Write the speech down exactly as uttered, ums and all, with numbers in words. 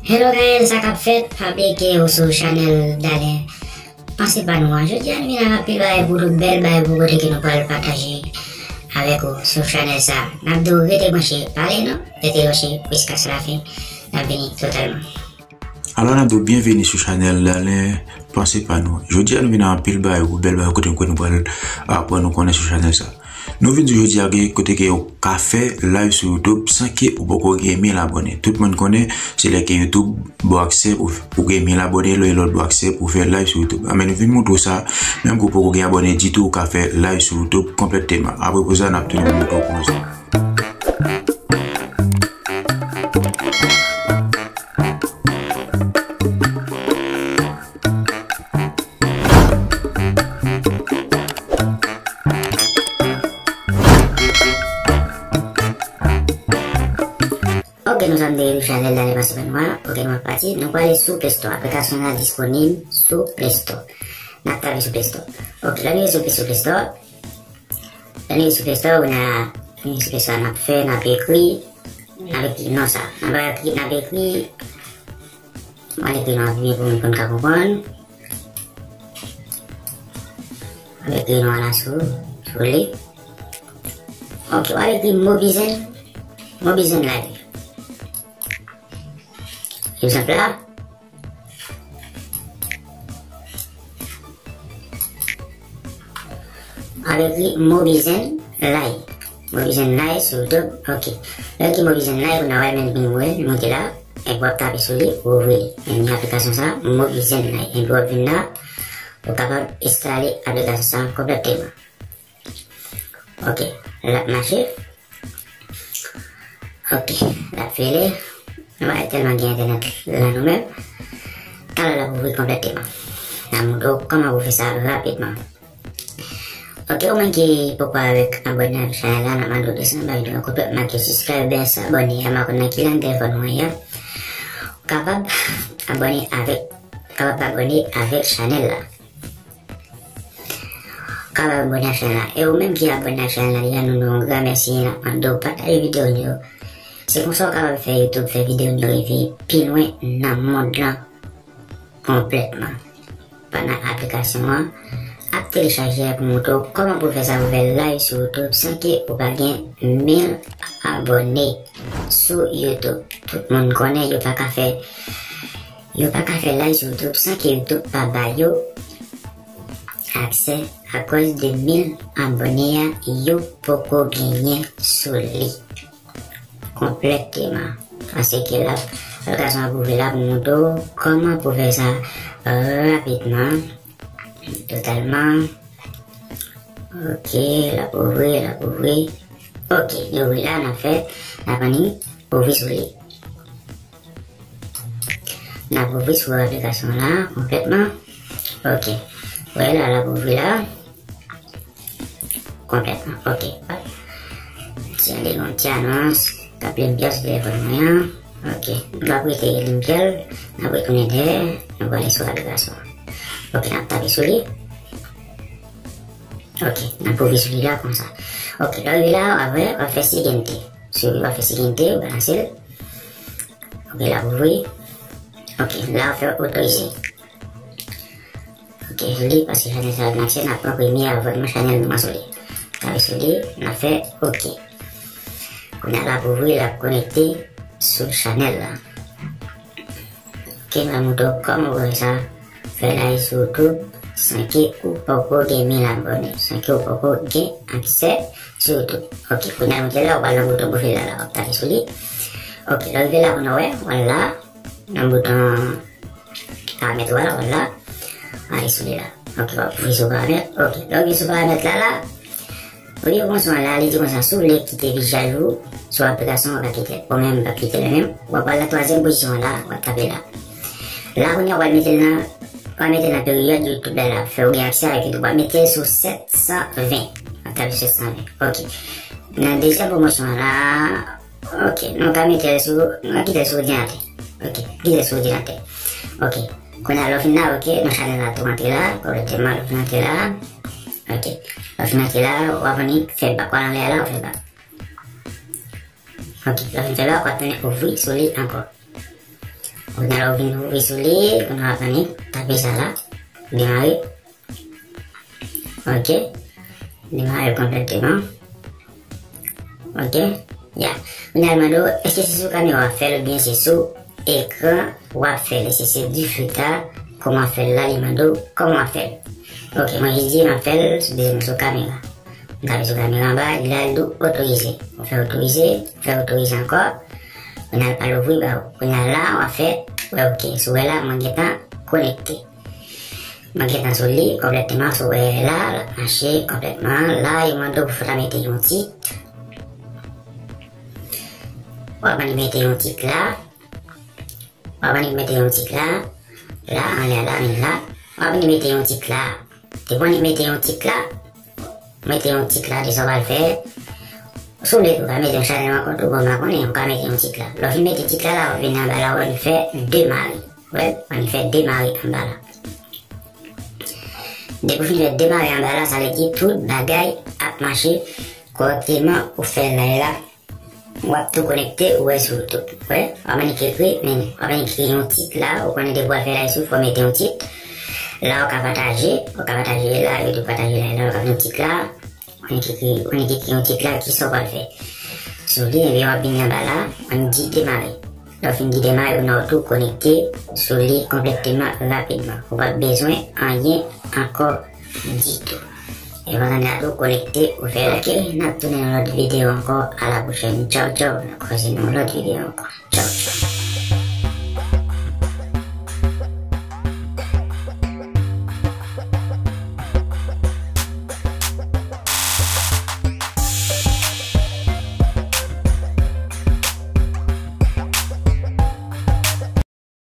Hello guys, sa k ap fèt? Pa bliye ke ou sou chanèl Dalen Panse Pa Nou an. Jodi a nou vin ak anpil bagay pou nou, bèl bagay pou kote ke nou pral pataje avèk ou sou chanèl sa. N ap di w rete branche, pa ale non, rete branche jiskaske lafen, n ap vini totalman. Alò n ap di w byenveni sou chanèl Dalen Panse Pa Nou. Jodi a nou vin ak anpil bagay pou bèl bagay kote ke nou pral aprann ou konnen sou chanèl sa. Nou vin di w jodi a gen kote ke ou ka fè live sou YouTube san ke ou poko gen mil abòne. Tout moun konnen se lè ke YouTube ba w aksè pou ou gen mil abòne, lè lòt ba w aksè pou fè live sou YouTube. Anben nou vin montre w sa, menm ke ou poko gen abòne ditou, ou ka fè live sou YouTube konplèteman. Apre pou sa n ap tounen montre w kòman sa. Ok, nou sot depi chanèl Dalen Panse Pa Nou an. Ok, nou ap pati. Nou prale sou Play Store. Aplikasyon an disponib sou Play Store. N ap tape sou Play Store. Ok, lè nou rive sou, sou Play Store, lè nou rive sou Play Store, ou nan, nou rive sou Play Store, n ap fè, n ap ekri, n ap ekri non sa. N ap ekri, n ap ekri, mwen ekri non an pi byen pou moun konn ka konprann. N ap ekri non an la sou, sou li. Ok, w ap ekri Mobizen, Mobizen Live. Egzanp la. Avèk li, Mobizen Live. Mobizen Live sou YouTube. Ok. Lè ki Mobizen Live, ou nan wè menm vin wè, li monte la. Epi w ap tape sou li, ou ouvri li. Men ni aplikasyon sa, Mobizen Live. Epi w ap vin la, ou kapab enstale aplikasyon sa konplèteman. Ok. L ap mache. Ok, l ap file. Nou pa tèlman gen entènèt la nou menm. Talè l ap ouvri konplèteman. N a montre w kòman pou fè sa rapidman. Ok, ou menm ki poko avèk abòne avèk chanèl la, n ap mande w desann anba videyo an, kote w ap make subscribe, oubyen sa abòne a, m pa konn nan ki lang telefòn ou an ye a. Ou kapab abòne avèk, kapab abòne avèk chanèl la. Kapab abòne ak chanèl la. E ou menm ki abòne ak chanèl la deja, nou di w yon gran mèsi, n ap mande w pataje videyo nou yo. Se konsa w kapab fè YouTube fè videyo nou yo rive pi lwen nan mond lan konplètman. Pandan aplikasyon an ap telechaje a pou montre w kòman pou fè sa, pou fè live sou YouTube san ke ou pa gen mil abòne sou YouTube. Tout moun konnen yo pa ka fè Yo pa ka fè live sou YouTube san ke YouTube pa ba yo aksè, akòz de mil abòne a yo poko genyen sou li konplèteman. Paske l ap, aplikasyon ap ouvri la pou montre w kòman pou fè sa rapidman, totalman. Ok, l ap ouvri, l ap ouvri. Ok, li ouvri la, n ap fè, n ap annik ouvri sou li. N ap ouvri sou aplikasyon la konplètman. Ok. Ou wè la, l ap ouvri la. Konplètman. Ok. Ti ale yon ti anons k ap limpye sou telefòn mwen an. Ok. M p ap rete limpye l. N ap retounen dèyè. Nou prale sou aplikasyon an. Ok, n ap tape sou li. Ok, n ap ouvri sou li la konsa. Ok, lè w rive la, w ap wè, w ap fè siguiente. Sou li, w ap fè siguiente, w balanse l. Ok, l ap ouvri. Ok, la w fè otorize. Ok, sou li, paske chanèl sa vin aksè, n ap pran premye abònman chanèl nou an sou li. Tape sou li, n ap fè ok. Kounye a l ap ouvri, l ap konekte sou chanèl la. Ok, m ap montre w kòman pou fè sa. Fè live sou YouTube san ke ou poko gen mil abòne, san ke ou poko gen aksè sou YouTube. Ok, kounye a monte la, ou pral nan bouton pwofil la, la, w ap tape sou li. Ok, lè w rive la, kounye a w wè, w al la, nan bouton paramèt ou a la, w al la, ale sou li la. Ok, w ap rive sou paramèt. Ok, lè w rive sou paramèt la, la, Olye w pran swen an la, li di konsa, si w vle kite vijaj ou sou aplikasyon an, w ap kite l. Ou menm, w ap kite l menm. W ap al nan twazyèm pozisyon an la, w ap tape la. La, kounye a, w ap mete l nan, w ap mete l nan peryòd YouTube la, la. Fè w gen aksè avèk YouTube. W ap mete l sou sèt san ven. W ap tape sèt san ven. Ok. Nan dezyèm pwomosyon an la, ok, nou ka mete l sou, nou ka kite l sou òdinatè. Ok, kite l sou òdinatè. Ok. Kounye a, lè w fin la, ok, nan chanèl la tou antre la, konplèteman, lè w fin antre la. Ok. Lè w fin antre la, w ap vin fè bak, w al anlè a la, w fè bak. Ok, lè w fin fè bak, w ap tounen ouvri sou li ankò. Kounye a la ou vin ouvri sou li, kounye a w ap annik tape sa la. Demare. Ok. Demare konplèteman. Ok. Ya. Kounye a l mande w, èske se sou kamera w ap fè l oubyen se sou ekran w ap fè l? Èske se difriktè? Kòman w ap fè l la? Li mande w kòman w ap fè l. Ok, mwen jis di m ap fè l sou, sou kamera. M tape sou kamera anba, li la l di w otorize. Ou fè otorize, ou fè otorize ankò. Kounye a l pa louvri ba ou. Kounye a la w ap fè, wè ok. Si w wè la, mwen gentan konekte. Mwen gentan sou li konplèteman, si w wè la, l ap mache konplètman. La, yo mande w pou fè ta mete yon tit. W ap annik mete yon tit la. W ap annik mete yon tit la. La, anlè la, men la. W ap annik mete yon tit la. Depi w annik mete yon tit la, mete yon tit la de sa w pral fè. Si w vle tou, w ka mete yon chanèl rankont ou, bon, m pa konnen, ou ka mete yon tit la. Lè w fin mete tit la, la, w ap vin anba la, w ap fè demare. Wè, w ap fè demare anba la. Depi w fin fè demare anba la, sa vle di tout bagay ap mache kòrèkteman, ou fè live la. W ap tou konekte, ou wè sou YouTube. Wè, w ap annik ekri, men, w ap annik ekri yon tit la, ou konnen depi w al fè live sou, fò w mete yon tit. La, ou ka pataje, ou ka pataje la, yo tou pataje la, la, ou ka fè yon tit la, ou annik ekri, ou annik ekri yon tit la, kisa w pral fè sou li, ebyen, w ap vin anba la, w annik di demare. Lè w fin di demare, ou nan ou tou konekte sou li konplèteman rapidman. Ou p ap bezwen anyen ankò ditou. E pandan n ap tou konekte, ou fè like, n ap tounen nan lòt videyo ankò. A la pwochèn. Tchaw, tchaw. N ap kwaze nan yon lòt videyo ankò. Tchaw, tchaw.